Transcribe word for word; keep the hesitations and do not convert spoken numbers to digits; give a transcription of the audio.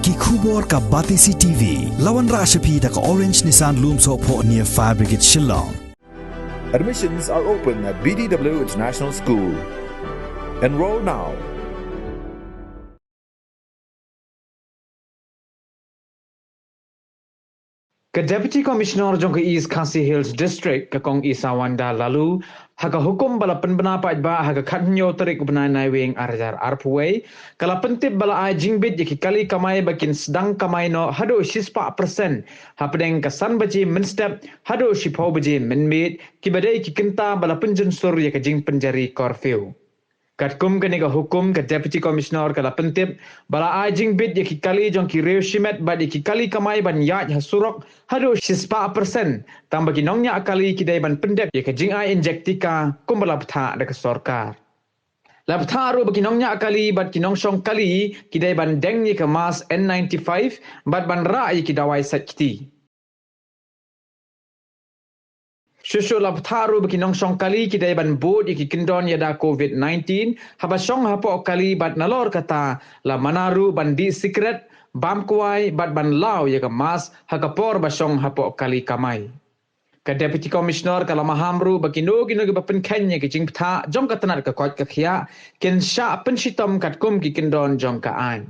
Ki khubor ka Batesi T V. La wanrah sha phi da ka Orange Nissan Lumsohphoh near Fire Brigade Shillong. Admissions are open at B D W International School. Enroll now. Ka Deputy Commissioner jong ka East Khasi Hills District, ka Kong Isawanda Laloo, ha ka hukum ba la pynbna paidbah ha ka khathynñiew tarik u bnai Naiwieng arhajar arphew wei, ka la pyntip ba la ai jingbit ïa ki kali kamai ba kin sdang kamai noh haduh shispah percent hapdeng ka san baje mynstep haduh shiphew baje mynmiet, kiba dei ki kynta ba la pynjynsur ïa ka jingpynjari curfew. Katkum kane ka hukum, ka Deputy Commissioner ka la pyntip ba la ai jingbit ïa ki kali jong ki riew shimet bad ïa ki kali kamai ban ïaid ha surok haduh shispah percent, tang ba ki nongñiah kali ki dei ban pyndep ïa ka jingai injek tika kumba la bthah da ka sorkar. La bthah ruh ba ki nongñiah kali bad ki nongshong kali ki dei ban deng ïa ka mask N ninety-five bad ban rah ïa ki dawai sait kti. Shuh shuh la bthah ruh ba ki nongshong kali ki dei ban bud ïa ki kyndon ïada covid nineteen haba shong hapoh kali bad nalor kata la mana ruh ban dih sikret, bam kwai bad ban law ïa ka mask ha ka por ba shong hapoh kali kamai. Ka Deputy Commissioner ka la maham ruh ba kino kino kiba pynkheiñ ïa ka jingbthah jong ka tnat ka koit ka khiah kin shah pynshitom katkum ki kyndon jong ka aiñ.